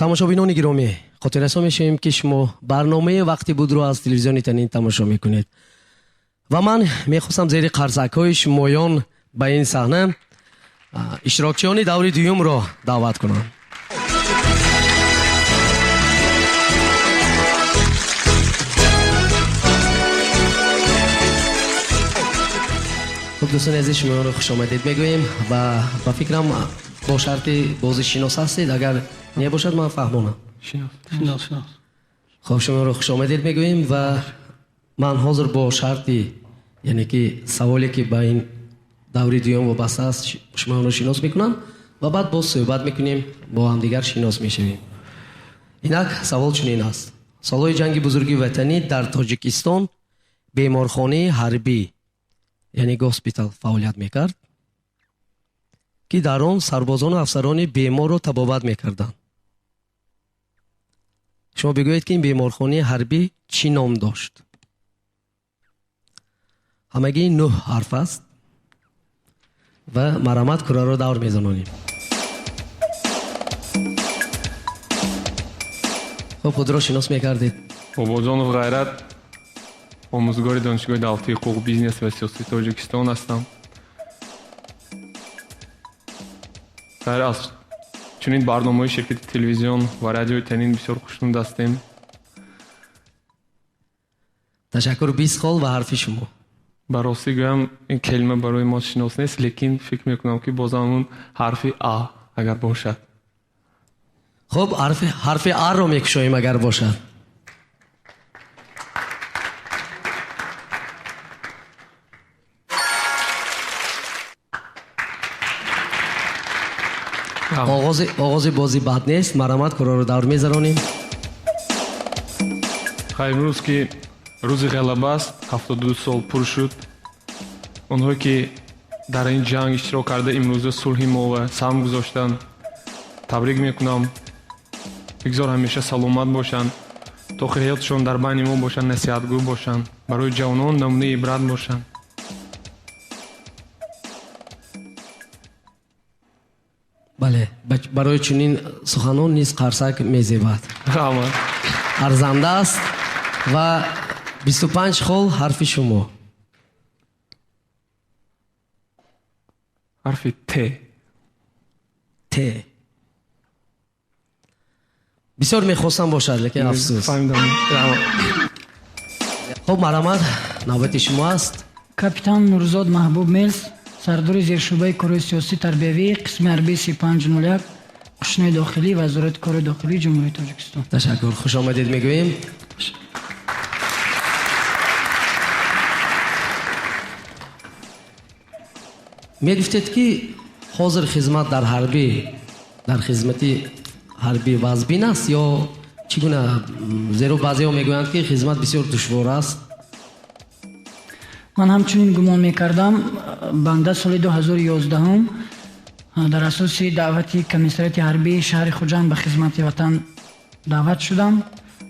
Тамошобинони гиромӣ, хотиррасон мешавем, ки шумо барномаи «Вақти будро» аз телевизиони Танин тамошо мекунед ва ман мехостам зери қарсакҳои шумоён ба ин саҳна иштирокчиёни даври дуюмро даъват кунам. Хуб, дӯстони азиз, шумоёнро хушомадед мегӯем ва ба фикрам, бо шарти бозӣ шинос ҳастед. Агар небошад, ман фаҳмонам. Шинос, шинос. Хуб, шуморо хушомадед мегӯем ва ман ҳозир бо шарти, яъне ки саволе, ки ба ин даври дуюм вобаста аст, шуморо шинос мекунам ва баъд боз суҳбат мекунем, бо ҳамдигар шинос мешавем. Инак, савол чунин аст: солҳои Ҷанги Бузурги Ватанӣ дар Тоҷикистон беморхонаи ҳарбӣ, яъне госпитал, фаъолият мекард, ки дар он сарбозону афсарони беморро табобат мекарданд. Шумо бигӯед, ки ин беморхонаи ҳарбӣ чӣ ном дошт? Ҳамагӣ нӯҳ ҳарф аст ва марҳамат, кураро давр мезанонем. Хуб, худро шинос мекардед. Бобоҷонов Ғайрат, омӯзгори Донишгоҳи давлатии ҳуқуқ, бизнес ва сиёсати Тоҷикистон ҳастам. Ғайр аз чунин барномаҳои ширкати телевизион ва радиои Танин бисёр хушнуд ҳастем. Ташаккур. 20 хол ва ҳарфи шумо. Ба ростӣ гӯям, ин калима барои мо шинос нест, лекин фикр мекунам, ки бозам он ҳарфи А агар бошад. Хуб, ҳарфи Аро мекушоем, агар бошад. Оғози бозӣ бад нест. Марҳамат, кураро давр мезаронем. Хай, имрӯз ки рӯзи ғалаба аст, 72 сол пур шуд, онҳое ки дар ин ҷанг иштирок карда, имрӯза сулҳи мо ва саҳм гузоштанд, табрик мекунам. Бигзор ҳамеша саломат бошанд, то охири ҳаётшон дар байни мо бошанд, насиҳатгӯ бошанд, барои ҷавонон намунаи ибрат бошанд. Бале, барои чунин суханон низ қарсак мезебад. Раҳмат. Арзанда аст ва 25 хол, ҳарфи шумо. Ҳарфи Т. Т. Бисёр мехостам бошад, лекин афсӯс. Фаҳмидам. Хуб, марҳамат, навбати шумо аст. Капитан Нурзод Маҳбуб Мелс, сардори зершӯъбаи корҳои сиёсӣ тарбиявии қисми ҳарбии 3501 қӯшунои дохилӣ, Вазорати корҳои дохилии Ҷумҳурии Тоҷикистон. Ташаккур, хушомадед мегӯем. Мегуфтед, ки ҳозир хизмат дар ҳарбӣ, дар хизмати ҳарбӣ вазбин аст ё чӣ гуна? Зеро баъзеҳо мегӯянд, ки хизмат бисёр душвор аст. Ман ҳамчунин гумон мекардам. Банда соли 2011-ум дар асоси даъвати комиссариати ҳарбии шаҳри Хуҷанд ба хизмати ватан даъват шудам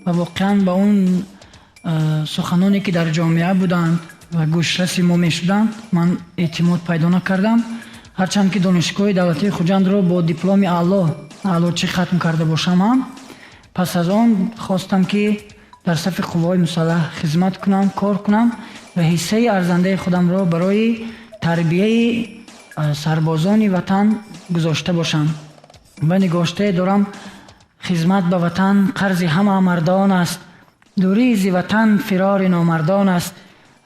ва воқеан ба он суханоне, ки дар ҷомеа буданд ва гӯшраси мо мешуданд, ман эътимод пайдо накардам. Ҳарчанд ки Донишгоҳи давлатии Хуҷандро бо дипломи аъло, аълочӣ хатм карда бошам ҳам, пас аз он хостам, ки дар сафи қувваҳои мусаллаҳ хизмат кунам, кор кунам ва ҳиссаи арзандаи худамро барои тарбияи сарбозони ватан гузошта бошам. Ва нигоштае дорам: «Хизмат ба ватан қарзи ҳама мардон аст, дурӣ зи ватан фирори номардон аст.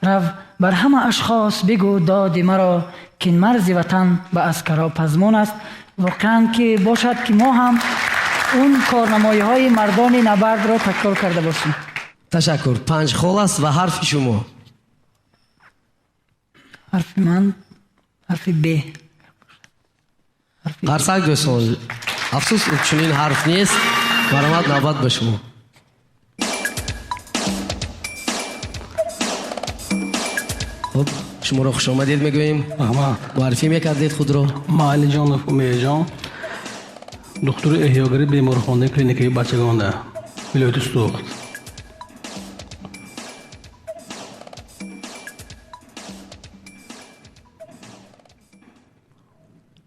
Рав, бар ҳама ашхос бигӯ доди маро, ки марзи ватан ба аскаро пазмон аст». Воқеан ки бошад, ки мо ҳам он корнамоиҳои мардони набардро такрор карда бошем. Ташаккур. 5 хол аст ва ҳарфи шумо. Ҳарфи ман ҳарфи Б. Қарсак, дӯстон. Афсӯс, чунин ҳарф нест. Марҳамат, навбат ба шумо. Хуб, шуморо хушомадед мегӯем. Раҳмат. Муаррифӣ мекардед худро. Ман Алиҷонов Умедҷон, духтури эҳёгари беморхонаи клиникаи бачагона, вилояти Суғд.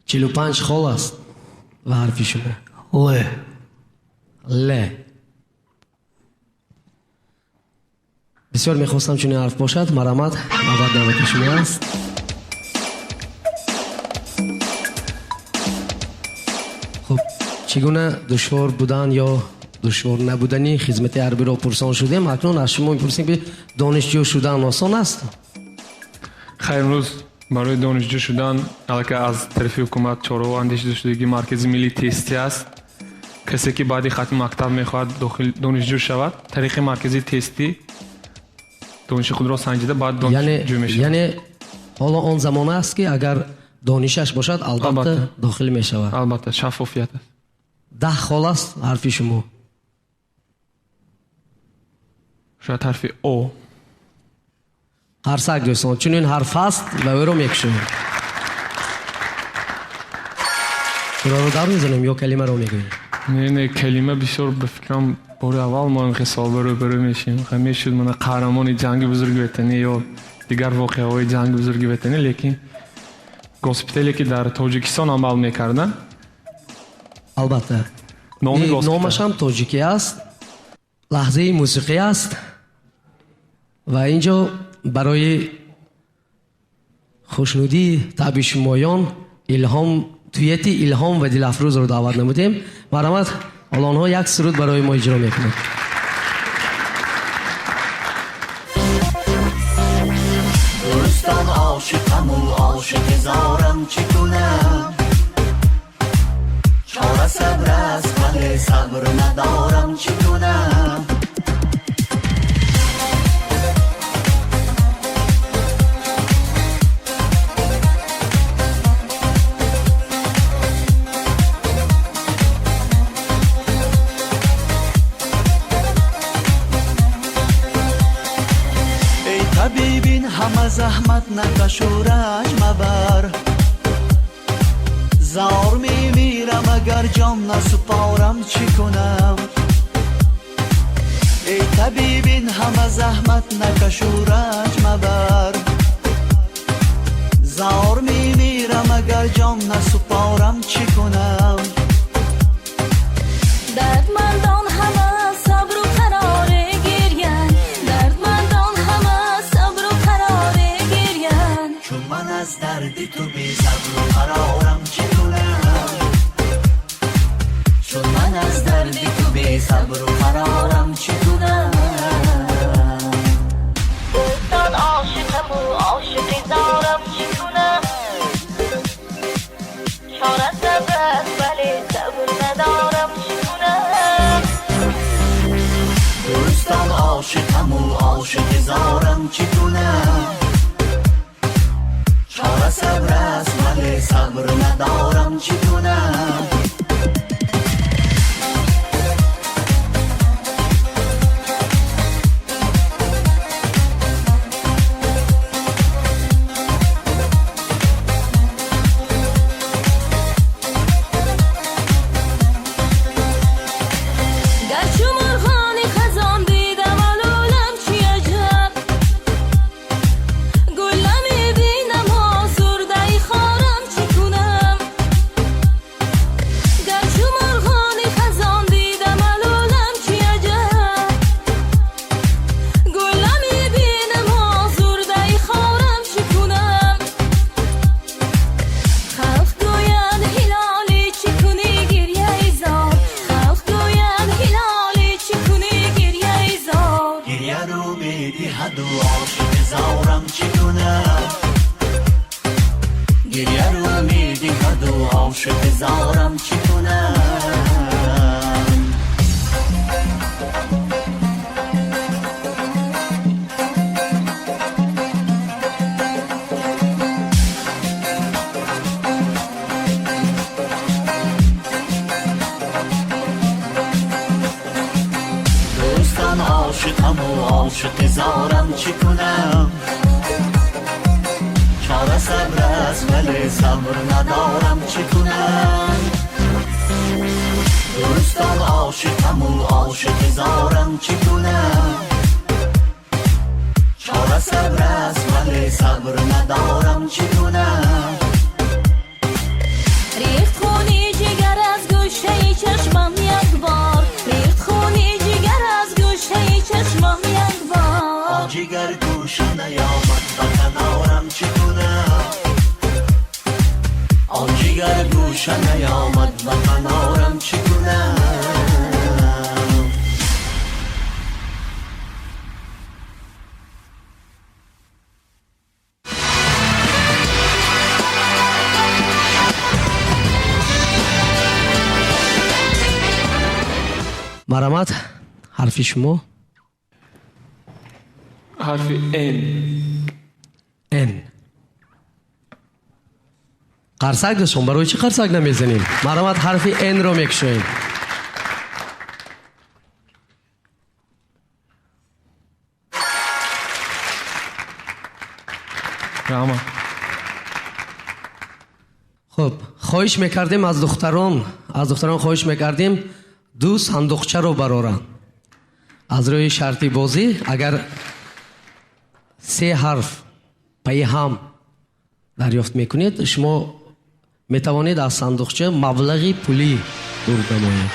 45 хол аст ва ҳарфи шумо. Л. Л. Бисёр мехостам чунин ҳарф бошад. Марҳамат, навбат навбати шумо аст. Хуб, чӣ гуна душвор будан ё душвор набудани хизмати ҳарбиро пурсон шудем. Акнун аз шумо мепурсем, ки донишҷӯ шудан осон аст? Хайр, имрӯз барои донишҷӯ шудан аллакай аз тарафи ҳукумат чораҳо андешида шудагӣ, маркази миллии тестӣ аст. Касе ки баъди хатми мактаб мехоҳад дохил донишҷӯ шавад, тариқи маркази тестӣ дониши худро санҷида, баъд донишҷӯ мешавад. Яъне ҳоло он замона аст, ки агар донишаш бошад, албатта дохил мешавад. Албатта, шаффофият аст. 10 хол аст ҳарфи шумо. Шояд ҳарфи О. Қарсак, дӯстон, чунин ҳарф ҳаст ва ӯро мекушоем. Сураро дар мезанем ё калимаро мегӯем? Не, не, калима бисёр, ба фикрам, бори аввал мо ин савол рӯбарӯ мешем. Мешуд мана қаҳрамони ҷанги бузурги ватанӣ ё дигар воқеаҳои ҷанги бузурги ватанӣ, лекин госпитале ки дар Тоҷикистон амал мекарданд. Албатта. Номи госпитал. Номаш ҳам тоҷикӣ аст, лаҳзаи мусиқӣ аст ва ин ҷо барои хушнудии таби шумоён илҳом, туяти илҳом ва дилафрӯзро даъват намудем. Марҳамат, ҳоло онҳо як суруд барои мо иҷро мекунанд. Дӯстон, ошиқаму ошиқи зорам, чӣ кунам? Чора сабр аст, вале сабр надорам, чӣ кунам? Эй табибин, ҳама заҳмат накашу, ранҷ мабар. Зор мемирам, агар ҷон насупорам, чӣ кунам? Эй табибин, ҳама заҳмат накашу, ранҷ мабар. Зор мемирам, агар ҷон насупорам, чӣ кунам? Дардмандон ҳама сабру қароре гирянд, дардмандон ҳама сабру қароре гирянд. Чун ман аз дарди ту бесабру қарорам, чӣ кунам? Чун ман аз дарди ту бесабру қарорам, чӣ кунам? Дӯстон, ошиқаму ошиқи зорам, чӣ кунам? Чора сабр аст, вале сабр надорам, чӣ кунам? Дӯстон, ошиқаму ошиқи зорам, чӣ кунам? Чора сабр аст, вале сабр надорам, чӣ кунам? Гарчу мурғони хазон дидам, алулам, чи аҷаб. Гул намебинам, озурдаи хорам, чӣ кунам? Гарчу мурғони хазон дидам, алулам, чи аҷаб. Гул намебинам, озурдаи хорам, чӣ кунам? Халқ гӯянд, ҳилолӣ, чӣ кунӣ гирьяи зор? Халқ гӯянд, ҳилолӣ, чӣ кунӣ гирьяи зор? Гирья рӯ медиҳаду ошиқи зорам, чӣ кунам? Гирья рӯ медиҳаду ошиқи зорам, чӣ кунам? Дӯстон, ошиқаму ошиқи зорам, чӣ кунам? Чора сабр аст, вале сабр надорам, чӣ кунам? Дӯстон, ошиқаму ошиқи зорам, чӣ кунам? Чора сабр аст, вале сабр надорам, чӣ кунам? Рехт хуни ҷигар аз гӯшаи чашмам як бор. Ҷигар гӯша наёмад ба канорам чӣ кунам? Он ҷигар гӯша наёмад ба канорам чӣ кунам? Марҳамат, ҳарфи шумо. Ҳарфи Н. Н. Қарсак, дӯстон, барои чӣ қарсак намезанем? Марҳамат, ҳарфи Н-ро мекушоем. Раҳмат. Хуб, хоҳиш мекардем аз духтарон хоҳиш мекардем, ду сандуқчаро бароранд. Аз рӯи шарти бозӣ, агар се ҳарф пайи ҳам дарёфт мекунед, шумо метавонед аз сандуқча маблағи пулӣ бурд намоед.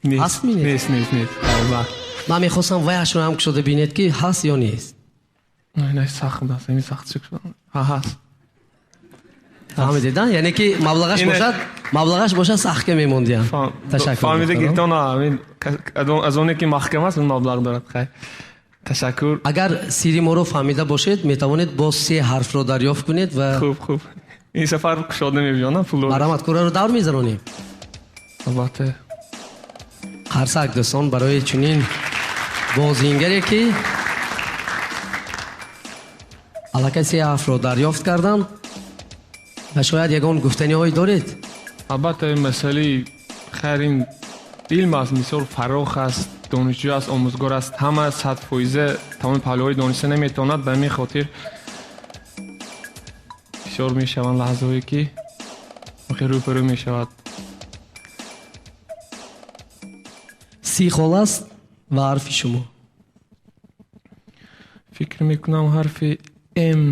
Нест. Ҳаст ми нест? Нест, нест, нест. Албатта. Ман мехостам вайашро ҳам кушода бинед, ки ҳаст ё нест. Не, не, сахт аст, ин сахт шуд. Ҳа, ҳаст. Фаҳмидед, а? Яъне ки маблағаш бошад, маблағаш бошад, сахтка мемондиям. Ташаккур, Фаҳмида духтарон. гирифтон, аз оне ки маҳкам аст, он маблағ дорад. Хай, ташаккур. Агар сири моро фаҳмида бошед, метавонед боз се ҳарфро дарёфт кунед ва Хуб, хуб, ин сафар кушода мебиёнам пулро. Марҳамат, кураро давр мезанонем. Албатта. Қарсак, дӯстон, барои чунин бозингаре, ки аллакай се ҳарфро дарёфт карданд. Ва шояд ягон гуфтаниҳое доред? Албатта, ин масъалаи, хайр, ин илм аст, мисол, фарох аст, донишҷӯ аст, омӯзгор аст, ҳама 100% тамоми паҳлӯҳои дониста наметавонад. Ба ҳамин хотир бисёр мешаванд лаҳзаҳое, ки рӯбарӯ мешавад. 30 хол аст ва ҳарфи шумо. Фикр мекунам, ҳарфи М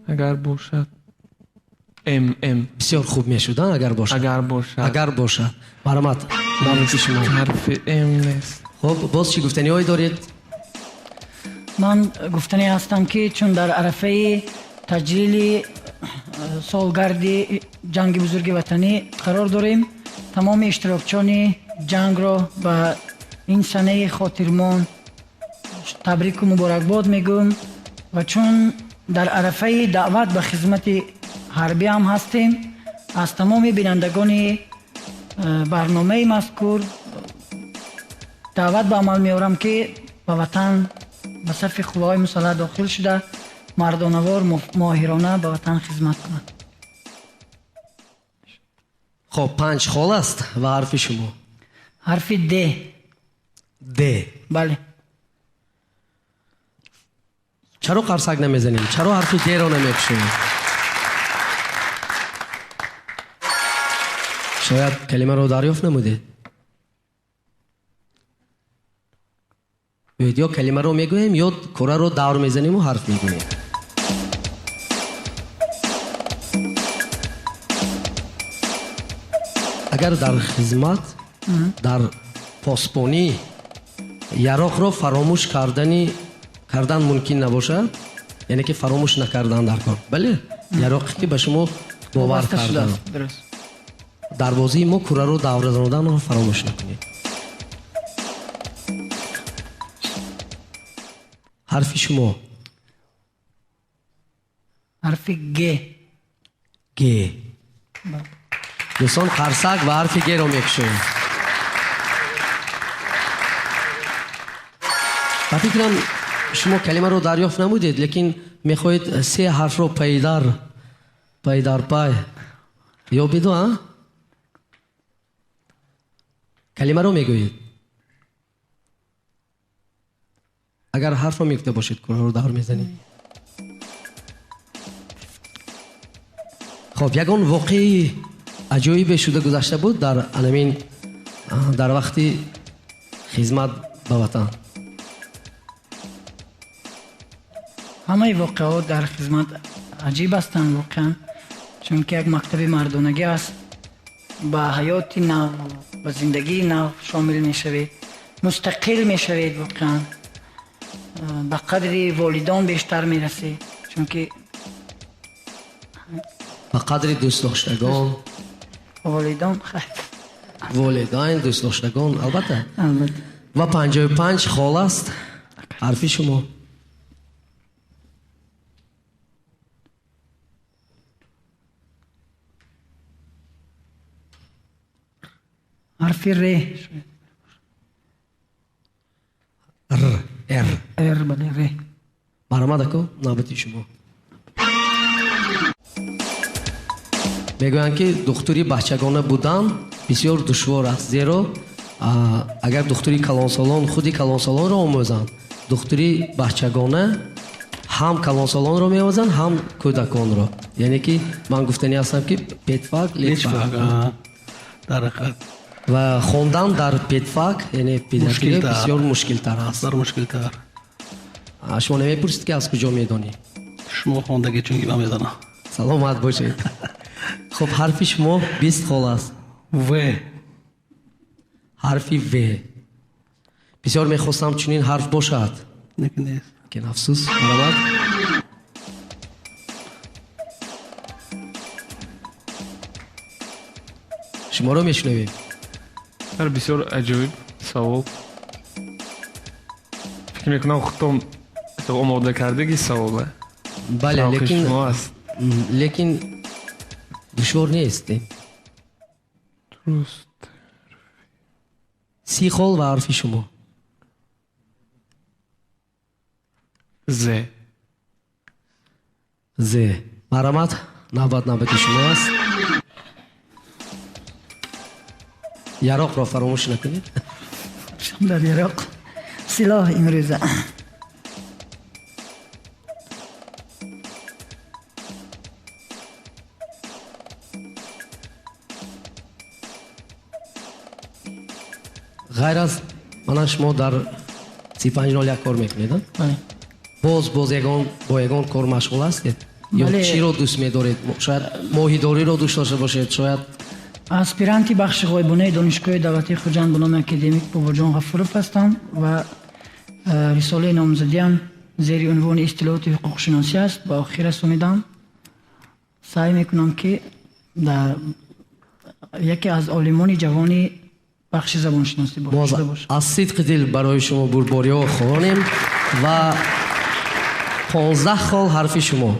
агар бошад, М, М. Бисёр хуб мешуд, а, агар бошад. Агар бошад. Агар бошад, марҳамат, навбати шумо. Ҳарфи М нест. Хуб, боз чӣ гуфтаниҳое доред? Ман гуфтанӣ ҳастам, ки чун дар арафаи таҷлили солгарди ҷанги бузурги ватанӣ қарор дорем, тамоми иштирокчиёни ҷангро ба ин санаи хотирмон табрику муборакбод мегӯм ва чун дар арафаи даъват ба хизмати ҳарбӣ ҳам ҳастем, аз тамоми бинандагони барномаи мазкур даъват ба амал меорам, ки ба ватан, ба сафи қувваҳои мусаллаҳ дохил шуда, мардонавор, моҳирона ба ватан хизмат кунанд. Хоб, панҷ хол аст ва ҳарфи шумо. Ҳарфи Д. Д. Бале. Чаро қарсак намезанем? Чаро ҳарфи Д-ро намекушоем? Шояд калимаро дарёфт намудед. Биёед, ё калимаро мегӯем, ё кураро давр мезанему ҳарф мегӯем. Агар дар хизмат, дар посбонӣ яроқро фаромӯш кардан мумкин набошад, яъне ки фаромӯш накардан дар кор, бале, яроқе ки ба шумо бовар Вобаста кардан. шудааст, дуруст. Дар бозии мо кураро давр заданро фаромӯш накунед. Ҳарфи шумо. Ҳарфи Г. Г. Дӯстон, қарсак ва ҳарфи Гро мекушоем. Ба фикрам, шумо калимаро дарёфт намудед, лекин мехоҳед се ҳарфро пайдарпай ёбеду, а, калимаро мегӯед. Агар ҳарфро мегуфта бошед, кураро давр мезанед. Хоб, ягон воқеаи аҷоибе шуда гузашта буд дар анамин, дар вақти хизмат ба ватан? Ҳамаи воқеаҳо дар хизмат аҷиб ҳастанд воқеан. Чунки як мактаби мардонагӣ аст, ба ҳаёти нав, ба зиндагии нав шомил мешавед, мустақил мешавед воқеан, ба қадри волидон бештар мерасед, чунки ба қадри дӯстдоштагон, волидон, хайр, волидайн, дӯстдоштагон, албатта. Албатта. Ва 55 хол аст ҳарфи шумо. Ҳарфи р. Р, Р. Р, бале, р. Марҳамат, ако, навбати шумо. Мегӯянд, ки духтури бачагона будан бисёр душвор аст, зеро агар духтури калонсолон худи калонсолонро омӯзанд, духтури бачагона ҳам калонсолонро меомӯзанд, ҳам кӯдаконро. Яъне ки ман гуфтанӣ ҳастам, ки педфак, лечфак. Дар ҳақиқат. Ва хондан дар педфак, яъне педиатрия, бисёр мушкилтар аст. Бисёр мушкилтар. Шумо намепурсед, ки аз куҷо медонӣ? Шумо хондагӣ, чунки ман медонам. Саломат бошед. Хуб, ҳарфи шумо 20 хол аст. В. Ҳарфи В. Бисёр мехостам чунин ҳарф бошад. Лекин нест. Лекин афсӯс, марҳамат. Шуморо мешунавем. Ҳар бисёр аҷоиб савол. Фикр мекунам, худтон омода кардагӣ саволе. Бале, Шавқи шумо аст. Лекин душвор нест. Дуруст. 30 хол ва ҳарфи шумо. З. З. Марҳамат, навбат навбати шумо аст. Яроқро фаромӯш накунед. Дар яроқ силоҳ имрӯза. Ғайр аз мана шумо дар 3501 кор мекунед, а? Бале. Боз бо ягон кор машғул ҳастед? Ё Бале. чиро дӯст медоред? Шояд моҳидориро дӯст дошта бошед, шояд Аспиранти бахши ғоибонаи Донишгоҳи давлатии Хуҷанд бо номи академик Бобоҷон Ғафуров ҳастам ва рисолаи номзадиам зери унвони истилоҳоти ҳуқуқшиносӣ аст, ба охир расонидам. Саъй мекунам, ки дар яке аз олимони ҷавони бахши забоншиносӣ Боз шуда бошам. аз сидқи дил барои шумо бурдбориҳо хоҳонем ва 15 хол ҳарфи шумо.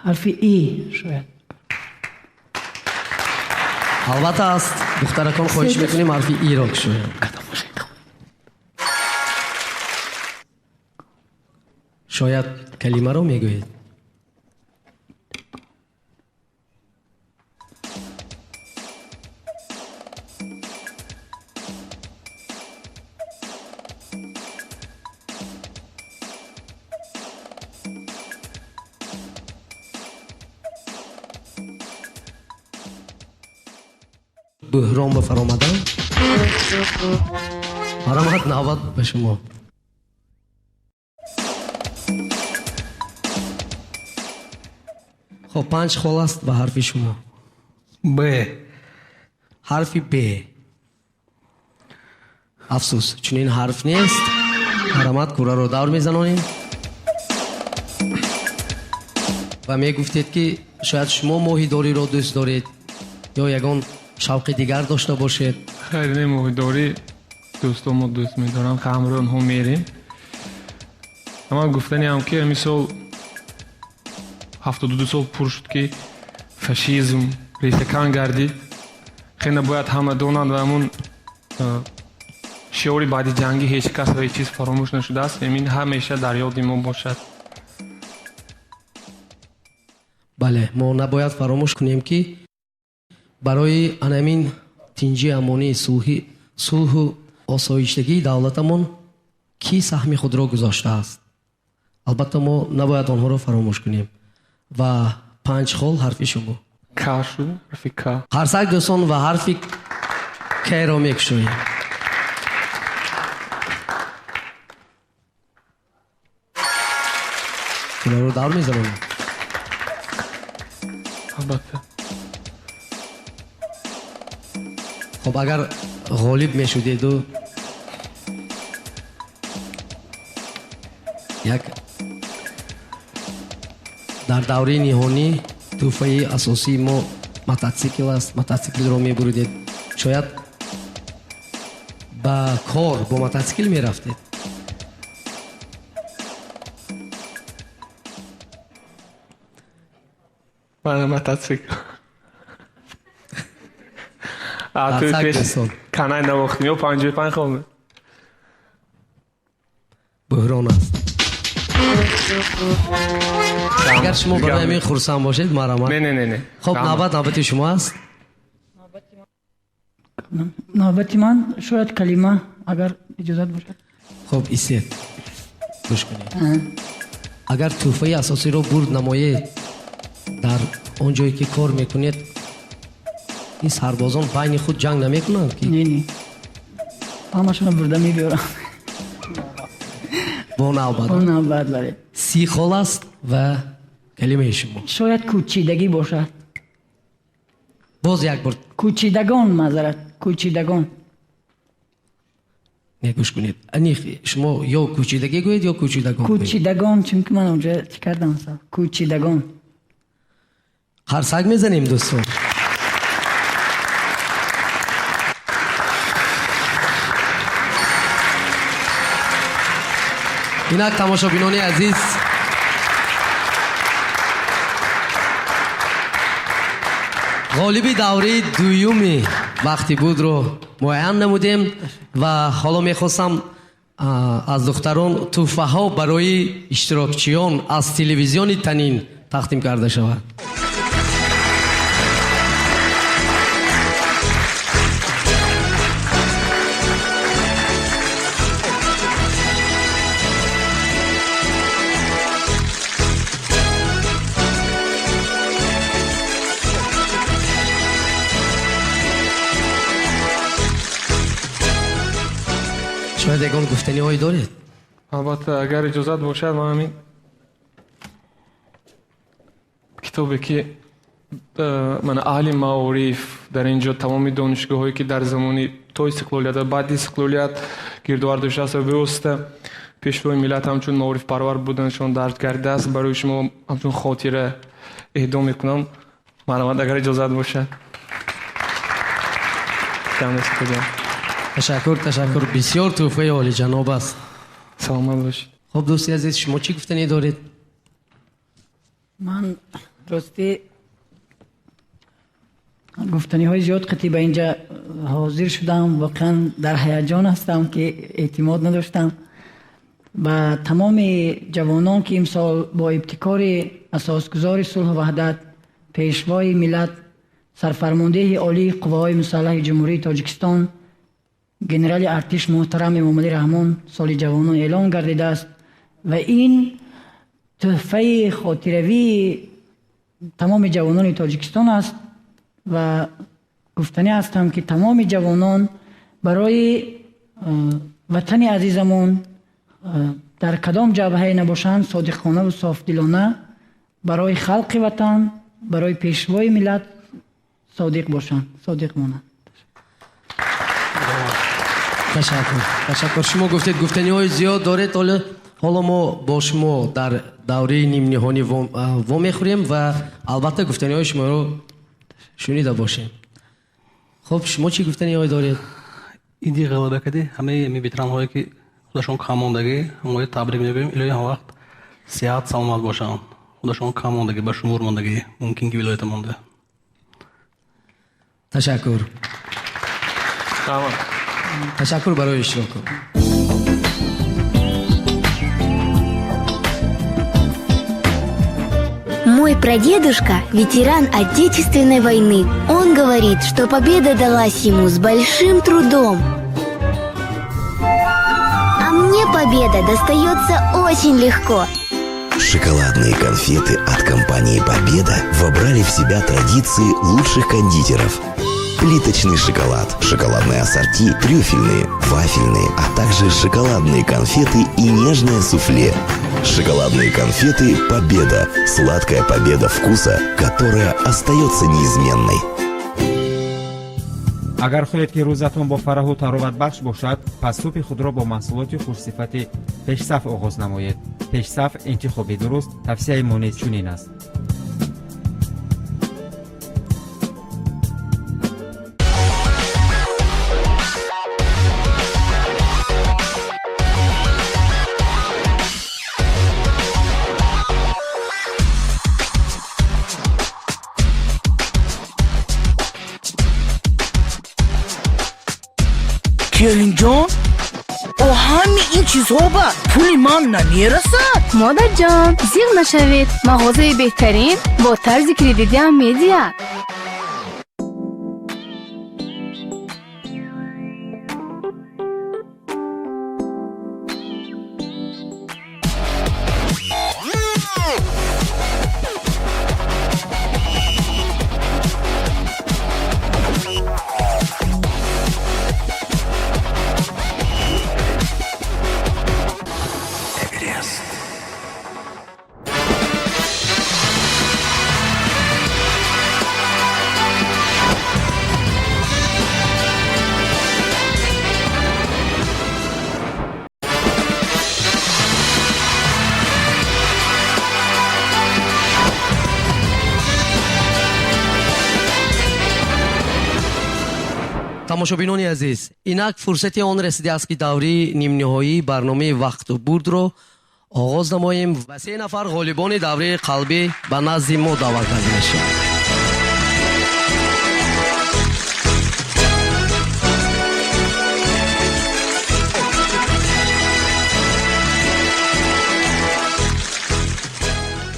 Ҳарфи И шояд. Албатта, аз духтаракон хоҳиш мекунем ҳарфи Иро кушоянд. Шояд калимаро мегӯед? Буҳрон ба фаромадан. Марҳамат, навбат ба шумо. Хоб, 5 хол аст ба ҳарфи шумо. Б. Ҳарфи Б. Афсӯс, чунин ҳарф нест. Марҳамат, кураро давр мезанонем. Ва мегуфтед, ки шояд шумо моҳидориро дӯст доред ё ягон шавқи дигар дошта бошед. Хайр, не, моҳидорӣ дӯстомо дӯст медорам, ҳамроҳ онҳо мерем. Аммо гуфтаниам, ки ҳамин сол 72 сол пур шуд, ки фашизм решакан гардид. Хеле бояд ҳама донанд ва ҳамун шиори баъди ҷангӣ ҳеҷ кас ва ҳеҷ чиз фаромӯш нашудааст. Ҳамин ҳамеша дар ёди мо бошад. Бале, мо набояд фаромӯш кунем, ки барои анамин тинҷи, амонӣ, сулҳу осоиштагии давлатамон кӣ саҳми худро гузоштааст. Албатта, мо набояд онҳоро фаромӯш кунем. Ва 5 хол ҳарфи шумо. К шуд, ҳарфи К. Қарсак, дӯстон, ва ҳарфи К-ро мекушоем. Кураро давр мезанонем. Албатта. Хуб, агар ғолиб мешудеду як дар давраи ниҳонӣ тӯҳфаи асосии мо мототсикл аст, мототсиклро мебурдед, шояд ба кор бо мототсикл мерафтед. Мана мототсикл. Қарсак, дӯстон. Канай навохтем ё 55 хонда. Буҳрон аст. Агар шумо барои ҳамин хурсанд бошед, марҳамат. Не, не, не, не. Хуб, навбат навбати шумо аст. Навбати ман шояд калима, агар иҷозат бошад. Хуб, истед, гӯш кунед. Агар тӯҳфаи асосиро бурд намоед, дар он ҷое ки кор мекунед, ин сарбозон байни худ ҷанг намекунанд ки? Не, не, ҳамашонро бурда мебиёрам. Бо навбат. Бо навбат, бале. 30 хол аст ва калимаи шумо. Шояд кӯчидагӣ бошад. Боз як бор. Кӯчидагон, маъзарат, кӯчидагон. Не, гӯш кунед. Аниқ шумо ё кӯчидагӣ гӯед, ё кӯчидагон гӯед. Кӯчидагон, чунки ман онҷо чӣ кардам? Кӯчидагон. Қарсак мезанем, дӯстон. Инак, тамошобинони азиз, ғолиби давраи дуюми вақти будро муайян намудем ва ҳоло мехостам аз духтарон тӯҳфаҳо барои иштирокчиён аз телевизиони Танин тақдим карда шавад. Шояд ягон гуфтаниҳое доред? Албатта, агар иҷозат бошад, ман ҳамин китобе ки мана аҳли маориф дар ин ҷо тамоми донишгоҳҳое ки дар замони то истиқлолият ва баъди истиқлолият гирдовар доштааст ва бевосита пешвои миллат ҳамчун маорифпарвар буданашон дарҷ гардидааст, барои шумо ҳамчун хотира эҳдо мекунам. Марҳамат, агар иҷозат бошад. Ташаккур, ташаккур. Бисёр тӯҳфаи олиҷаноб аст. Саломат бошед. Хуб, дӯсти азиз, шумо чӣ гуфтанӣ доред? Ман ростӣ гуфтаниҳои зиёд қатъи ба инҷа ҳозир шудам. Воқеан дар ҳаяҷон ҳастам ки эътимод надоштам. Ба тамоми ҷавонон ки имсол бо ибтикори асосгузори сулҳу ваҳдат, пешвои миллат, сарфармондеҳи олии қувваҳои мусаллаҳи Ҷумҳурии Тоҷикистон, генерали артиш муҳтарам Эмомалӣ Раҳмон соли ҷавонон эълон гардидааст ва ин тӯҳфаи хотиравии тамоми ҷавонони Тоҷикистон аст ва гуфтанӣ ҳастам ки тамоми ҷавонон барои ватани азизамон дар кадом ҷабҳае набошанд, содиқонаву софдилона барои халқи ватан, барои пешвои миллат содиқ бошанд, содиқ монанд. Ташаккур, ташаккур. Шумо гуфтед гуфтаниҳои зиёд доред, ҳоло мо бо шумо дар давраи нимниҳонӣ вомехӯрем ва албатта гуфтаниҳои шуморо шунида бошем. Хуб, шумо чӣ гуфтаниҳое доред? Иди ғалаба кардӣ, ҳамаи ҳамин ветеранҳое ки худашон кам мондагӣ, ҳамои табрик мегӯем, илоҳи ҳам вақт сиҳат саломат бошанд. Худашон кам мондагӣ, ба шумор мондагӣ, мумкин ки вилоята монда. Ташаккур. Ташаккур барои иштирокот. Мой прадедушка – ветеран Отечественной войны. Он говорит, что победа далась ему с большим трудом. А мне победа достается очень легко. Шоколадные конфеты от компании «Победа» вобрали в себя традиции лучших кондитеров. Плиточный шоколад, шоколадные ассорти, трюфельные, вафельные, а также шоколадные конфеты и нежное суфле. Шоколадные конфеты «Победа». Сладкая победа вкуса, которая остается неизменной. Агар хоҳед, ки рӯзатон бо фараҳу тароватбахш бошад, пас субҳи худро бо маҳсулоти хушсифати Пешсаф оғоз намоед. Пешсаф — интихоби дуруст. Тавсияи мо низ чунин аст. Келинҷон, о, ҳами ин чизҳо ба пули ман намерасад. Модарҷон, зиқ нашавед, мағозаи беҳтарин бо тарзи кредитиам медиҳад. Тамошобинони азиз, инак фурсати он расидааст, ки давраи нимниҳоии барномаи Вақту бурдро оғоз намоем ва се нафар ғолибони давраи қалбӣ ба назди мо даъват карда мешаванд.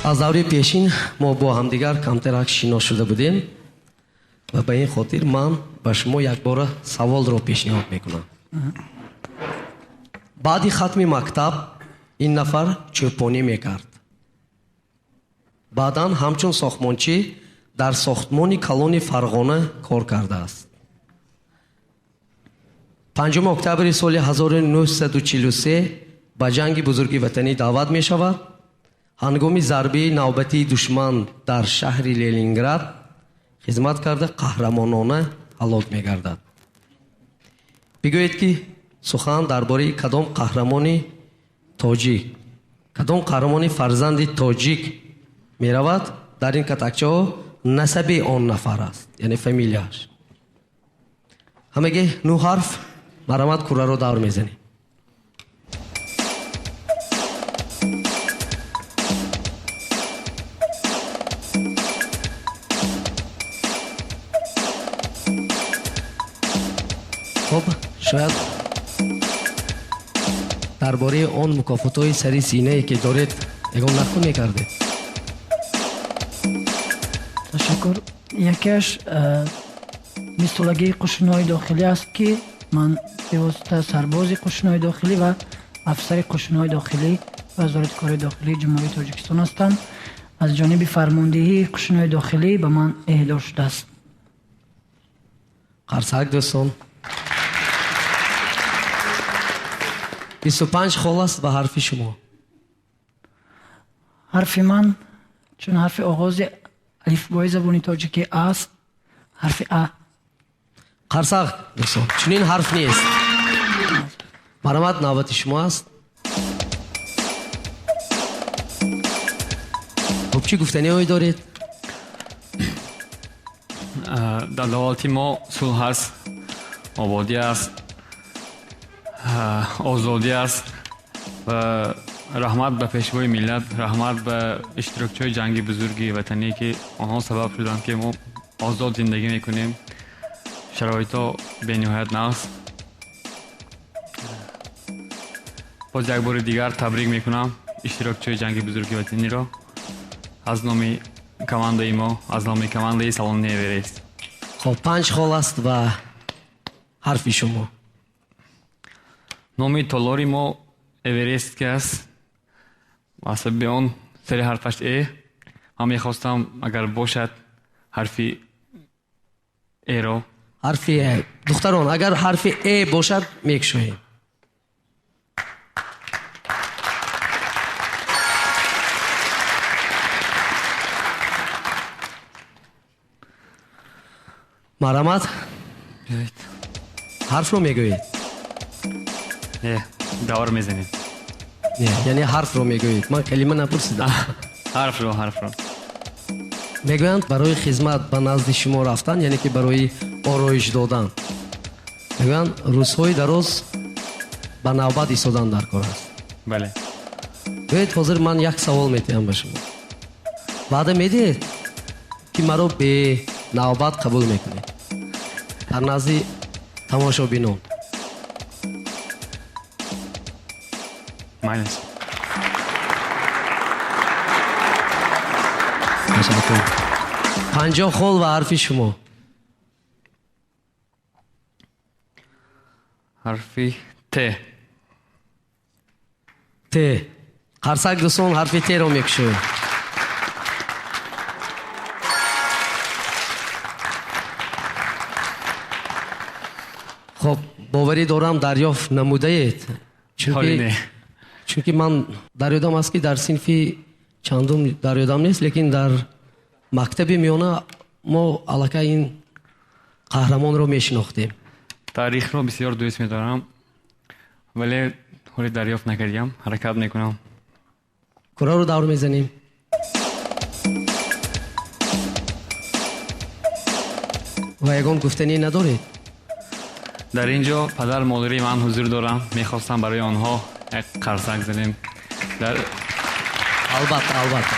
Аз давраи пешин мо бо ҳамдигар камтарак шинос шуда будем ва ба ин хотир ман ба шумо якбора саволро пешниҳод мекунам. Баъди хатми мактаб ин нафар чӯпонӣ мекард, баъдан ҳамчун сохтмончӣ дар сохтмони калони Фарғона кор кардааст. 5 октябри соли 1943 ба Ҷанги Бузурги Ватанӣ даъват мешавад. Ҳангоми зарбаи навбатии душман дар шаҳри Ленинград хизмат карда, қаҳрамонона ҳалок мегардад. Бигӯед, ки сухан дар бораи кадом қаҳрамони тоҷик, кадом қаҳрамони фарзанди тоҷик меравад. Дар ин катакчаҳо насаби он нафар аст, яъне фамилияш. Ҳамагӣ нӯ ҳарф. Марҳамат, курраро давр мезанем. Хуб, шояд дар бораи он мукофотҳои сари синае, ки доред, ягон нақл мекардед. Ташаккур. Якеаш бистсолагии қушунҳои дохилӣ аст, ки ман бевосита сарбози қушунҳои дохилӣ ва афсари қушунҳои дохилӣ Вазорати корҳои дохилии Ҷумҳурии Тоҷикистон ҳастам. Аз ҷониби фармондиҳии қушунҳои дохилӣ ба ман эҳдо шудааст. Қарсак, дӯстон. 25 хол аст ба ҳарфи шумо. Ҳарфи ман, чун ҳарфи оғози алифбои забони тоҷикӣ аст, ҳарфи А. Қарсак, дӯстон. Чунин ҳарф нест. Марҳамат, навбати шумо аст. Хуб, чӣ гуфтаниҳое доред? Дар давлати мо сулҳ аст, ободӣ аст, озодӣ аст ва раҳмат ба Пешвои миллат, раҳмат ба иштирокчиҳои Ҷанги Бузурги Ватанӣ, ки онҳо сабаб шуданд, ки мо озод зиндагӣ мекунем. Шароитҳо бениҳоят нағз. Боз як бори дигар табрик мекунам иштирокчиҳои Ҷанги Бузурги Ватаниро аз номи командаи мо, аз номи командаи салони Эверест. Хоб, панҷ хол аст ва ҳарфи шумо. Номи толори мо Эверест ки аст, ва сабаби он сари ҳарфаш Э. Ман мехостам, агар бошад, ҳарфи Эро. Ҳарфи Э. Духтарон, агар ҳарфи Э бошад, мекушоем. Марҳамат. Биёед. Ҳарфро мегӯед? Не, давр мезанем. Не, яъне ҳарфро мегӯед. Ман калима напурсидам. Ҳарфро, ҳарфро. Мегӯянд, барои хизмат ба назди шумо рафтан, яъне ки барои ороиш додан, мегӯянд, рӯзҳои дароз ба навбат истодан дар кор аст. Бале. Биёед, ҳозир ман як савол метиҳам ба шумо. Ваъда медиҳед, ки маро бенавбат қабул мекунед дар назди тамошобинон? Майлаш. Ташаккур. 50 хол ва ҳарфи шумо. Ҳарфи Т. Т. Қарсак, дӯстон, ҳарфи Т-ро мекушоем. Хоб, боварӣ дорам, дарёфт намудаед. Ҳоле не. Чунки ман дар ёдам аст, ки дар синфи чандум дар ёдам нест, лекин дар мактаби миёна мо аллакай ин қаҳрамонро мешинохтем. Таърихро бисёр дӯст медорам, вале ҳоле дарёфт накардиям, ҳаракат мекунам. Кураро давр мезанем. Ва ягон гуфтанӣ надоред? Дар ин ҷо падар модари ман ҳузур дорам, мехостам барои онҳо як қарсак занем. Дар Албатта, албатта.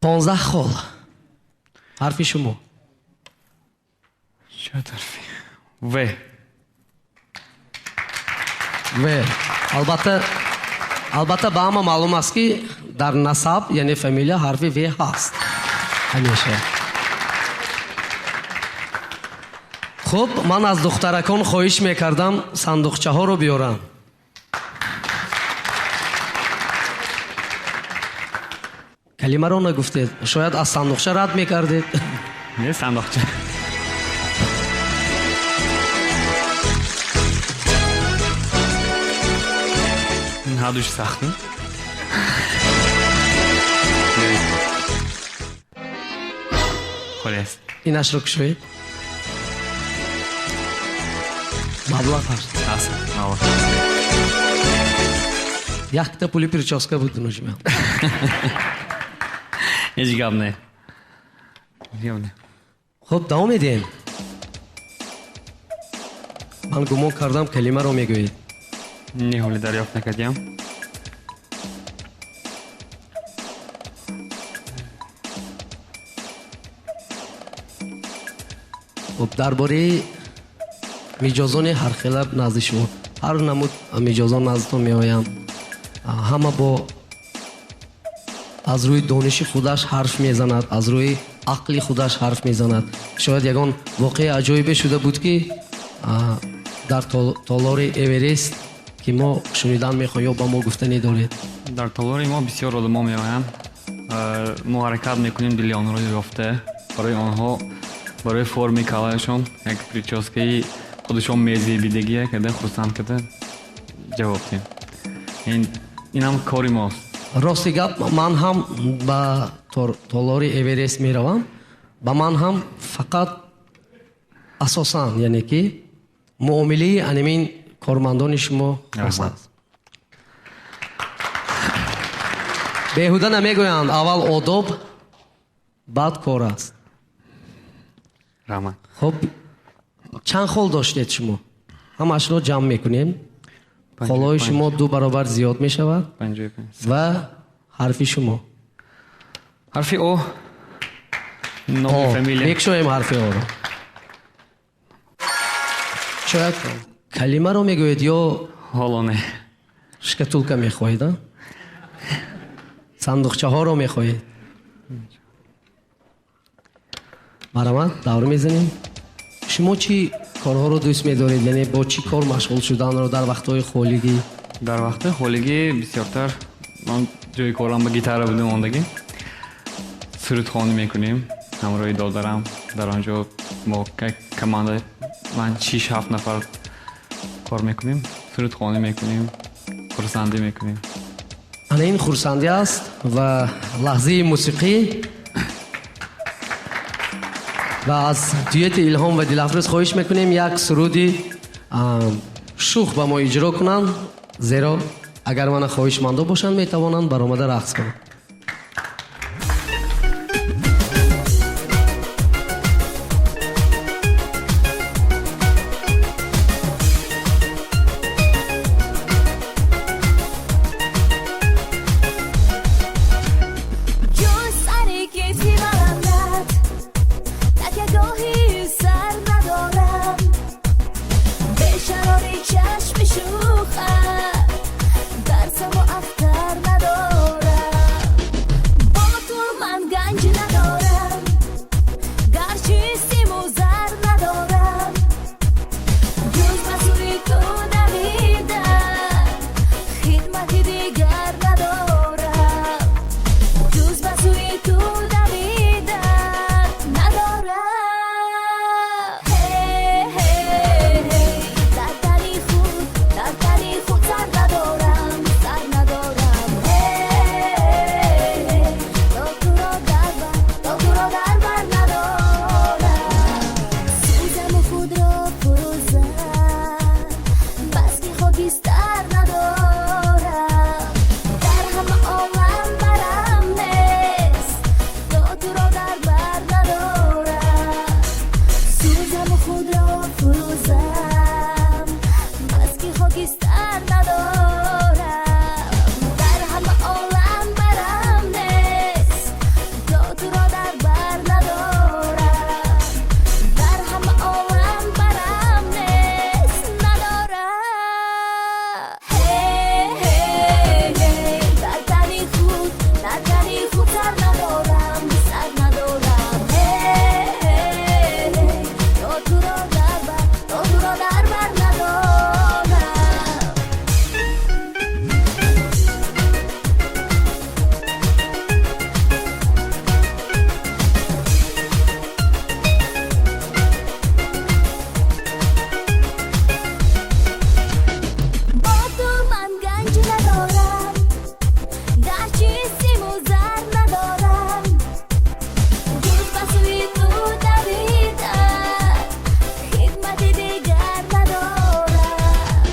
15 хол. Ҳарфи шумо. Чӣ ҳарфи? В. В. Албатта, албатта, ба ҳама маълум аст, ки дар насаб, яъне фамилия, ҳарфи В ҳаст. Ҳамеша. Хуб, ман аз духтаракон хоҳиш мекардам, сандуқчаҳоро биёрам. Калимаро нагуфтед. Шояд аз сандуқча рад мекардед. Не, сандуқча. Ҳардуш сахт. Холе аст. Инашро кушоед. Маблағ ҳаст. Аст, маблағ. Якта пули прическа буд, дуношиман. Ҳеҷ гап не. Гап не. Хуб, давом медиҳем. Ман гумон кардам, калимаро мегӯед. Не, ҳоле дарёфт накардиям. Хуб, дар бораи миҷозони ҳархела назди шумо, ҳар намуд миҷозон наздитон меоянд, ҳама бо аз рӯи дониши худаш ҳарф мезанад, аз рӯи ақли худаш ҳарф мезанад. Шояд ягон воқеаи аҷоибе шуда буд, ки дар толори Эверест, ки мо шунидан мехоҳем ё ба мо гуфтанӣ доред? Дар толори мо бисёр одамо меоянд. Мо ҳаракат мекунем дили онҳоро ёфта, барои онҳо, барои форми калаашон як прическаи худашон мезебидагия карда, хурсанд карда ҷавоб диҳем. Инам кори мост. Рости гап, ман ҳам ба толори Эверест меравам, ба ман ҳам фақат асосан, яъне ки муомилаи анамин кормандони шумо хос аст. Беҳуда намегӯянд, аввал одоб, баъд кор аст. Раҳмат. Хуб, чанд хол доштед шумо? Ҳамаашро ҷамъ мекунем. Холҳои шумо 2 баробар зиёд мешавад. 55. Ва ҳарфи шумо. Ҳарфи О. Номи фамилия. Мекушоем ҳарфи Оро. Шояд калимаро мегӯед ё ҳоло не. Шкатулка мехоҳед, а? Сандуқчаҳоро мехоҳед? Марҳамат, давр мезанем. Шумо чӣ корҳоро дӯст медоред? Яъне бо чӣ кор машғул шуданро дар вақтҳои холигӣ? Дар вақтҳои холигӣ бисёртар ман ҷои корам ба гитара будем мондагӣ. Сурудхонӣ мекунем ҳамроҳи додарам. Дар он ҷо мо як команда, ман шиш ҳафт нафар кор мекунем, сурудхонӣ мекунем, хурсандӣ мекунем. Ана ин хурсандӣ аст ва лаҳзаи мусиқӣ. Ва аз дуэти Илҳом ва Дилафрӯз хоҳиш мекунем як суруди шух ба мо иҷро кунанд, зеро агар мана хоҳишмандо бошанд, метавонанд баромада рақс кунанд. Ҷуз саре ки баландат, такягоҳи сар надорам. Бешарори чашми шӯхат, дар само ахтар надорам. Бо ту ман ганҷ надорам, гарчи симу зар надорам. Ҷуз ба сӯи ту давидан, хидмати дигар надорам. Ҷуз ба сӯи ту давидан надорам. Ҳе-ҳе-ҳе, дар тани худ, дар тани худ сар надорам, сар надорам. Ҳе-ҳе, то туро дар бар, то туро дар бар надорам. Сӯзаму худро фурӯзам, бас ки хокистар надорам. Дар ҳама олам барам нест, то туро дар бар надорам. Сӯзаму худро фурӯзам, бас ки хокистар надорам. Дар ҳама олам барам нест, то туро дар бар надорам. Дар ҳама олам барам нест, надорам. Ҳе-ҳе-ҳе, дар тани худ, дар тани худ сар надорам, сар надорам. Ҳе-ҳе-ҳе, то туро дар бар, то туро дар бар надорам. Бо ту ман ганҷ надорам, гарчи симу зар надорам. Ҷуз ба сӯи ту давидан, хидмати дигар надорам.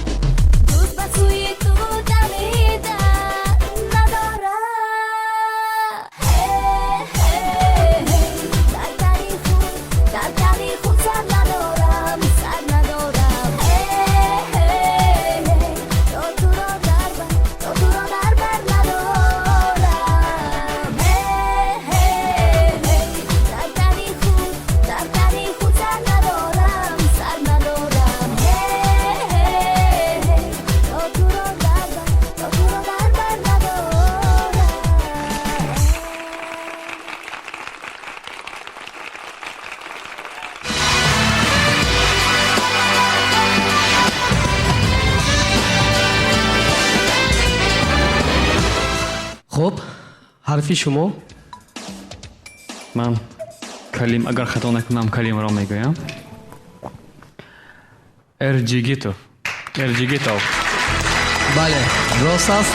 Ҷуз ба сӯи ту давидан надорам. Ҳе-ҳе-ҳе, дар тани худ, дар тани худ сар надорам, сар надорам. Ҳе-ҳе-ҳе, то туро дар бар, то туро дар бар надорам. Ҳе-ҳе-ҳе, дар тани худ, дар тани худ сар надорам, сар надорам. Ҳе-ҳе-ҳе, то туро дар бар, то туро дар бар надорам. Хуб, ҳарфи шумо. Ман калим, агар хато накунам, калимаро мегӯям. Эрҷигитов, Эрҷигитов. Бале, рост аст.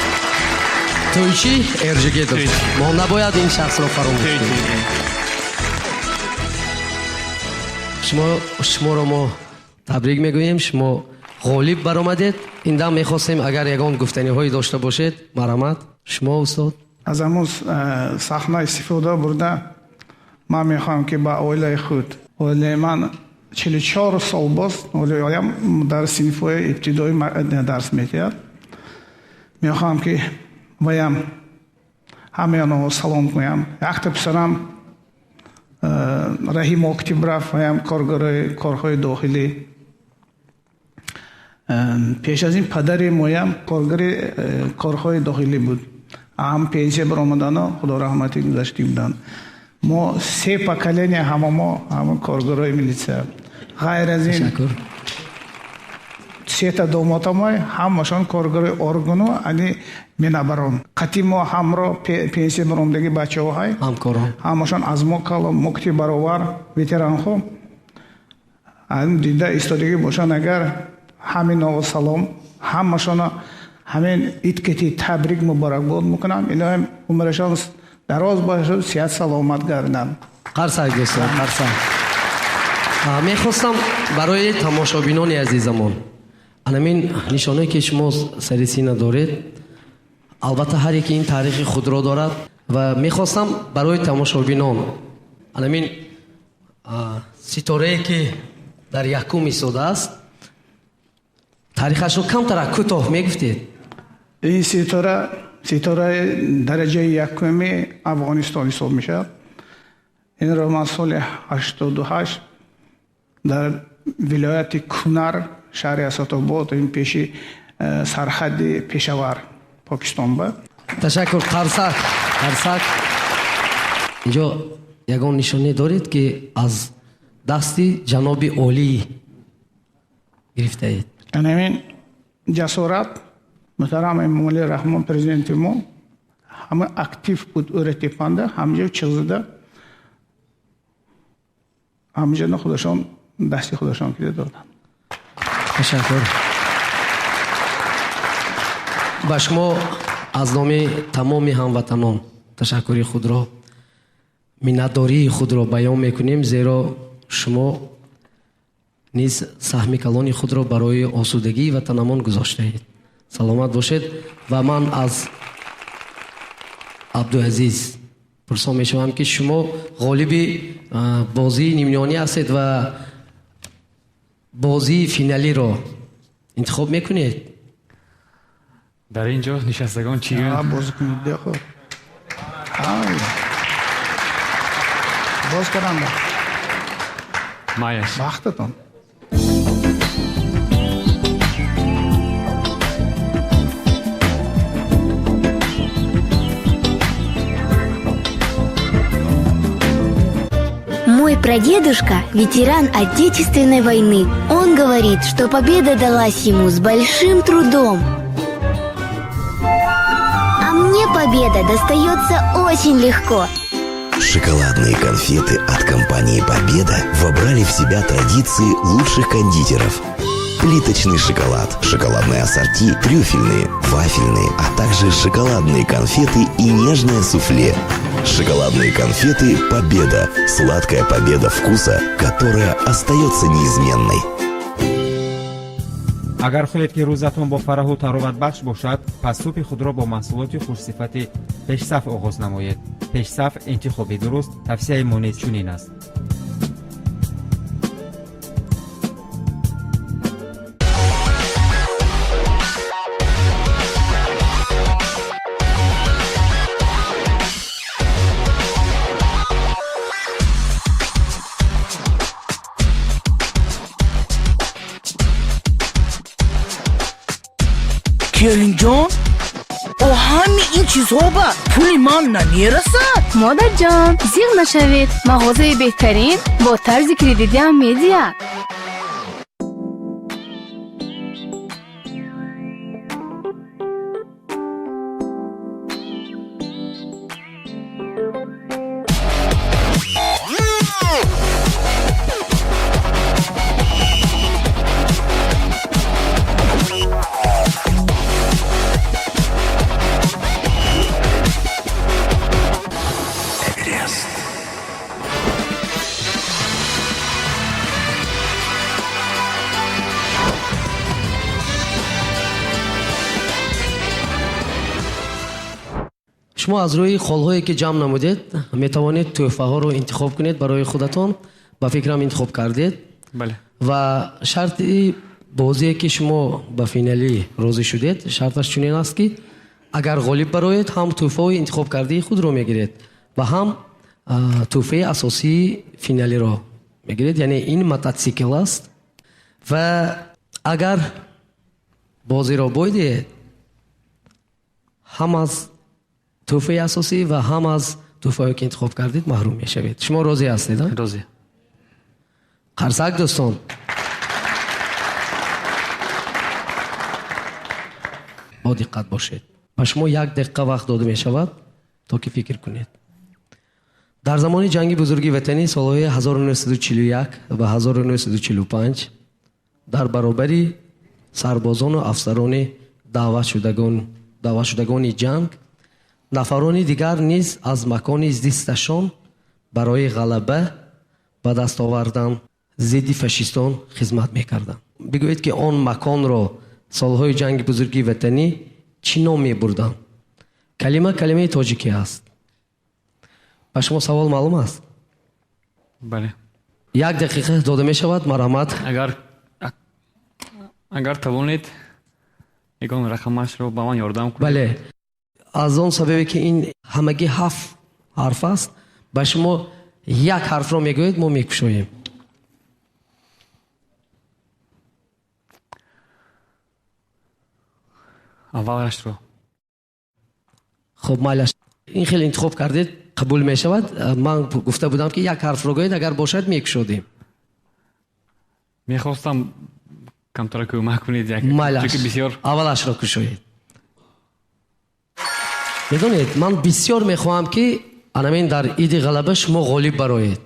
Тӯйчи Эржигитов. Мо набояд ин шахсро фаромӯш кунем. Шумо, шуморо мо табрик мегӯем, шумо ғолиб баромадед. Ин дам мехостем, агар ягон гуфтаниҳое дошта бошед, марҳамат. Шумо, устод. Аз ҳамун саҳна истифода бурда, ман мехоҳам ки ба оилаи худ, оилаи ман 44 сол боз оилаям дар синфҳои ибтидоӣ дарс медиҳад, мехоҳам ки ваям ҳамаи онҳо салом гӯям. Якта писарам Раҳим Октиб рафт, ваям коргарои корҳои дохилӣ. Пеш аз ин падари моям коргари корҳои дохилӣ буд. Ҳам пенсия баромадану худо раҳматӣ гузаштӣ буданд. Мо се поколения ҳама мо ҳама коргарои милитсия. Ғайр аз ин сета домотамой ҳамашон коргарои органу ани минабарон. Қати мо ҳамро пенсия баромадаги бачаҳоҳай. Ҳамкорон. Ҳамашон аз мо калон, мукти баровар ветеранҳо. Ан дида истодагӣ бошанд агар, ҳамин ово салом, ҳамашона. Ҳамин ид кати табрик муборакбод мекунам. Илоҳим умрашон дароз бошад, сиҳат саломат гарданд. Қарсак, дӯстон, қарсак. Мехостам барои тамошобинони азизамон анамин нишонае ки шумо сари сина доред, албатта ҳар яке ин таърихи худро дорад ва мехостам барои тамошобинон анамин ситорае ки дар якум истодааст, таърихашро камтарак кӯтоҳ мегуфтед. Ин ситора ситораи дараҷаи якуми Афғонистон ҳисоб мешавад. Инро ман соли 88 дар вилояти Кунар, шаҳри Асадобод, ин пеши сарҳади Пешавар, Покистон ба. Ташаккур, қарсак, қарсак. Инҷо ягон нишоне доред, ки аз дасти ҷаноби олӣ гирифтаед? Анамин ҷасорат муҳтарам Эмомалӣ Раҳмон, президенти мо, ҳама актив буд, ӯратепанда ҳамҷо чиғзида, ҳамҷоно худашон дасти худашон кида доданд. Ташаккур. Ба шумо аз номи тамоми ҳамватанон ташаккури худро, миннатдории худро баён мекунем, зеро шумо низ саҳми калони худро барои осудагии ватанамон гузоштаед. Саломат бошед. Ва ман аз Абдуазиз пурсон мешавам, ки шумо ғолиби бозии нимниҳонӣ ҳастед ва бозии финалиро интихоб мекунед? Дар ин ҷо нишастагон чӣ гӯянд? Бозӣ кунед, дехо. Боз кардам. Маяш. Бахтатон. Мой прадедушка – ветеран Отечественной войны. Он говорит, что победа далась ему с большим трудом. А мне победа достается очень легко. Шоколадные конфеты от компании «Победа» вобрали в себя традиции лучших кондитеров. Плиточный шоколад, шоколадные ассорти, трюфельные, вафельные, а также шоколадные конфеты и нежное суфле. Шоколадные конфеты «Победа». Сладкая победа вкуса, которая остается неизменной. Агар хоҳед, ки рӯзатон бо фараҳу тароватбахш бошад, пас субҳи худро бо маҳсулоти хушсифати Пешсаф оғоз намоед. Пешсаф интихоби дуруст, тавсияи мо низ чунин аст. Келинҷон, о ҳами ин чизҳо ба пули ман намерасад. Модарҷон, зиғ нашавед, мағозаи беҳтарин бо тарзи кредитиам медиҳад. Шумо аз рӯи холҳое ки ҷамъ намудед, метавонед тӯҳфаҳоро интихоб кунед барои худатон. Ба фикрам, интихоб кардед. Бале. Ва шарти бозие ки шумо ба финалӣ розӣ шудед, шарташ чунин аст, ки агар ғолиб бароед, ҳам тӯҳфаҳои интихобкардаи худро мегиред ва ҳам тӯҳфаи асосии финалиро мегиред, яъне ин мототсикл аст. Ва агар бозиро бойдиҳед, ҳам аз тӯҳфаи асосӣ ва ҳам аз тӯҳфаҳое ки интихоб кардед, маҳрум мешавед. Шумо розӣ ҳастед? Розӣ. Қарсак, дӯстон. Бо диққат бошед. Ба шумо як дақиқа вақт дода мешавад, то ки фикр кунед. Дар замони ҷанги бузурги ватанӣ солҳои 1941 ва 1945 дар баробари сарбозону афсарони Даъватшудагони ҷанг, нафарони дигар низ аз макони зисташон барои ғалаба ба даст овардан зидди фашистон хизмат мекарданд. Бигӯед, ки он маконро солҳои ҷанги бузурги ватанӣ чӣ ном мебурданд? Калима калимаи тоҷикӣ аст. Ба шумо савол маълум аст? Бале. Як дақиқа дода мешавад, марҳамат. Агар тавонед, ягон рақамашро ба ман ёрдам кунед. Бале. Аз он сабабе, ки ин ҳамагӣ ҳафт ҳарф аст, ба шумо як ҳарфро мегӯед, мо мекушоем. Аввалашро. Хуб, майлаш. Ин хел интихоб кардед, қабул мешавад. Ман гуфта будам, ки як ҳарфро гӯед, агар бошад, мекушодем. Мехостам камтара кӯмак кунед, як Майлаш. чунки бисёр Аввалашро кушоед. Медонед, ман бисёр мехоҳам, ки анамин дар иди ғалаба шумо ғолиб бароед.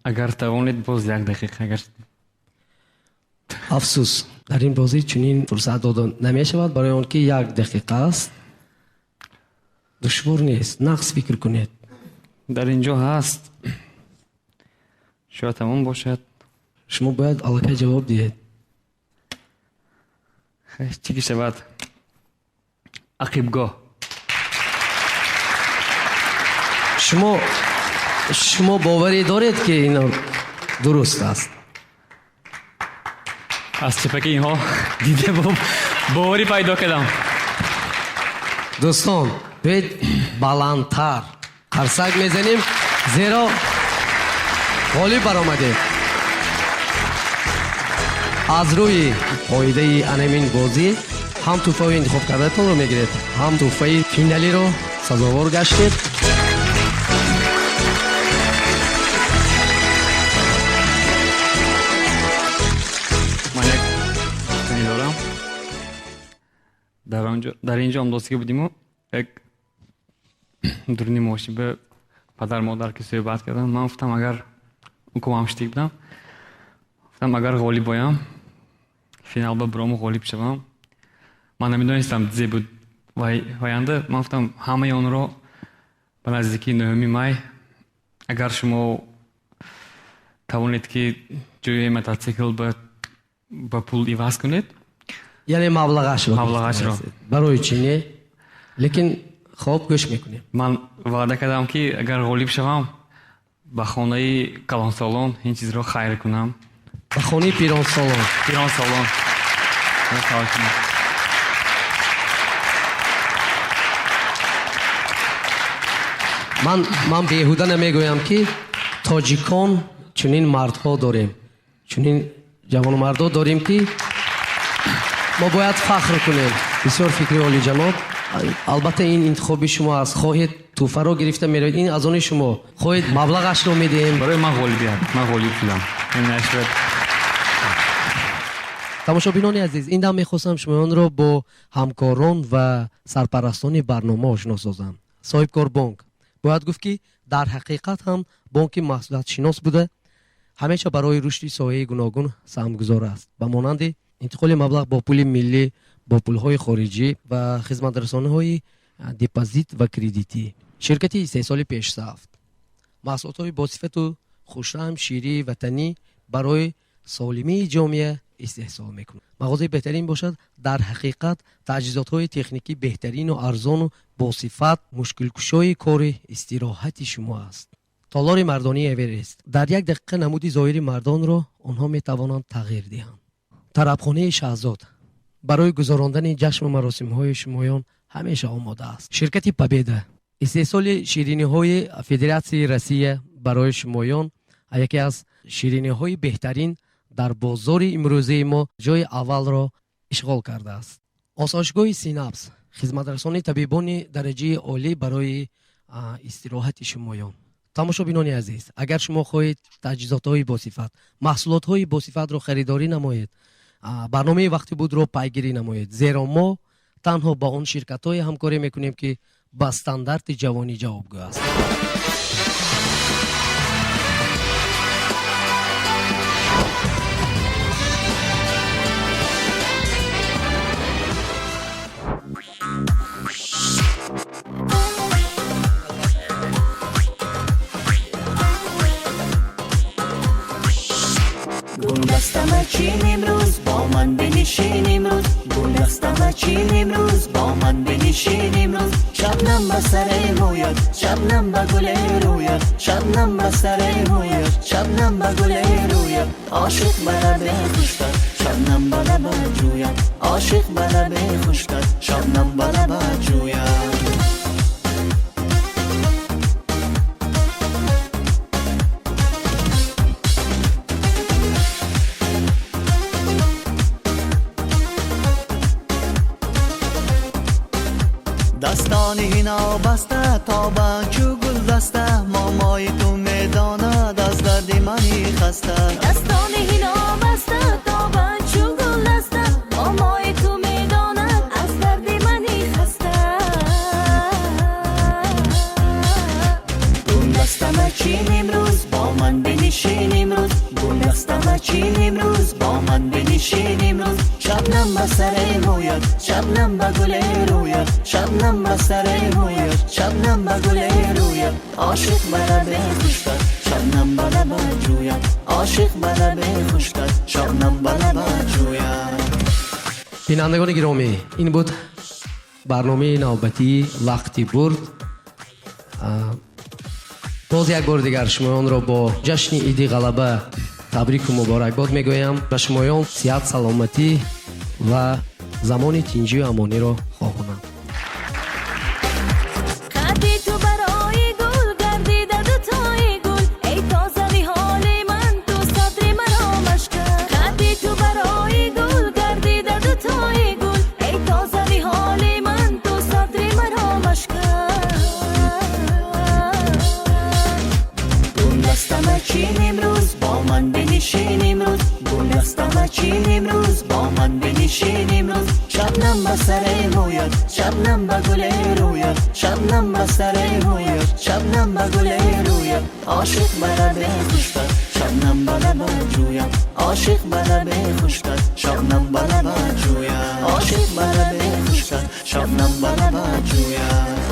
Агар тавонед, боз як дақиқа, агар Афсӯс, дар ин бозӣ чунин фурсат дода намешавад, барои он ки як дақиқа аст. Душвор нест, нағз фикр кунед. Дар ин ҷо ҳаст, шояд ҳамон бошад. Шумо бояд аллакай ҷавоб диҳед. Хай, чӣ ки шавад, ақибгоҳ. Шумо боварӣ доред, ки ин дуруст аст? Аз чапаки инҳо дида боварӣ пайдо кардам. Дӯстон, биёед баландтар қарсак мезанем, зеро ғолиб баромадем. Аз рӯи қоидаи анамин бозӣ ҳам тӯҳфаи интихоб кардатонро мегиред, ҳам тӯҳфаи финалиро сазовор гаштед. Ман як гуфтанӣ дорам. Дар ин ҷо омдостагӣ будиму як дуруни мошин ба падар модар ки суҳбат кардам, ман гуфтам, агар укумам штик будам, гуфтам, агар ғолиб боям, финал ба бурому ғолиб шавам. Ман намедонистам зе буд ваянда. Ман гуфтам, ҳамаи онро ба наздики 9 май, агар шумо тавонед, ки ҷои мототсикл ба пул иваз кунед, Яъне маблағашро. Маблағашро. Барои чӣ не? Лекин хоб, гӯш мекунем. Ман ваъда кардам, ки агар ғолиб шавам, ба хонаи калонсолон ин чизро хайр кунам. Ба хонаи пиронсолон. Пиронсолон. Ман беҳуда намегӯям, ки тоҷикон чунин мардҳо дорем, чунин ҷавонмардҳо дорем, ки мо бояд фахр кунем. Бисёр фикри олиҷаноб. Албатта, ин интихоби шумо аст. Хоҳед, тӯҳфаро гирифта меравед, ин аз они шумо. Хоҳед, маблағашро медиҳем. Барои ман ғолибият, ман ғолиб шудам. Тамошобинони азиз, ин дам мехостам шумоёнро бо ҳамкорон ва сарпарастони барнома ошно созам. Соҳибкор бонк. Бояд гуфт, ки дар ҳақиқат ҳам бонки маҳсулотшинос буда, ҳамеша барои рушди соҳаи гуногун саҳмгузор аст, ба монанди интиқоли маблағ бо пули миллӣ, бо пулҳои хориҷӣ ва хизматрасониҳои депозит ва кредитӣ. Ширкати истеҳсоли пешсафт маҳсулотҳои босифату хушраҳм ширии ватанӣ барои солимии ҷомеа истеҳсол мекунад. Мағозаи беҳтарин бошад, дар ҳақиқат таҷҳизотҳои техникӣ беҳтарину арзону босифат, мушкилкушои кори истироҳати шумо аст. Толори мардонии Эверест. Дар як дақиқа намуди зоҳири мардонро онҳо метавонанд тағйир диҳанд. Тарабхонаи Шаҳзод барои гузарондани ҷашну маросимҳои шумоён ҳамеша омода аст. Ширкати Победа, истеҳсоли шириниҳои Федератсияи Россия, барои шумоён яке аз шириниҳои беҳтарин дар бозори имрӯзаи мо ҷои аввалро ишғол кардааст. Осоишгоҳи Синапс, хизматрасонии табибони дараҷаи олӣ барои истироҳати шумоён. Тамошобинони азиз, агар шумо хоҳед таҷҳизотҳои босифат, маҳсулотҳои босифатро харидорӣ намоед, барномаи Вақти бурдро пайгирӣ намоед, зеро мо танҳо ба он ширкатҳое ҳамкорӣ мекунем, ки ба стандарти ҷавонӣ ҷавобгӯ аст. Гулдастама чин имрӯз, бо ман бинишин имрӯз. Гулдастама чин имрӯз, бо ман бинишин имрӯз. Шабнам ба сари мӯят, шабнам ба гуле рӯят. Шабнам ба сари мӯят, шабнам ба гуле рӯят. Ошиқ ба лабе хушкат, шабнам ба лабат ҷӯяд. Ошиқ ба лабе хушкат, шабнам ба лабат ҷӯяд. Дастони ҳино баста, тобанд чу гулдаста. Момои ту медонад аз дарди мани хаста. Дастони ҳино баста, тобанд чу гулдаста. Момои ту медонад аз дарди мани хаста. Гулдастама чин имрӯз, бо ман бинишин имрӯз. Гулдастама чин имрӯз, бо ман бинишин имрӯз. Шабнам ба сари мӯят, шабнам ба гуле рӯят. Шабнам ба сари мӯят, шабнам ба гуле рӯят. Ошиқ ба лабе хушкат, шабнам ба лабат ҷӯяд. Ошиқ ба лабе хушкат, шабнам ба лабат ҷӯяд. Бинандагони гиромӣ, ин буд барномаи навбатии Вақти бурд. Боз як бори дигар шумоёнро бо ҷашни Иди Ғалаба табрику муборакбод мегӯям. Ба шумоён сиҳат, саломатӣ ва замони тинҷию амониро хоҳонам. Қадди ту барои гул гардида дутои гул. Эй тоза ниҳоли ман, ту садри маро машкан. Қадди ту барои гул гардида дутои гул. Эй тоза ниҳоли ман, ту садри маро машкан. Гулдастама чин имрӯз, бо ман бинишин имрӯз. Гулдастама чин имрӯз, бо ман бинишин имрӯз. Шабнам ба сари мӯят, шабнам ба гуле рӯят. Шабнам ба сари мӯят, шабнам ба гуле рӯят. Ошиқ ба лабе хушкат, шабнам ба лабат ҷӯяд. Ошиқ ба лабе хушкат, шабнам ба лабат ҷӯяд. Ошиқ ба лабе хушкат, шабнам ба лабат ҷӯяд.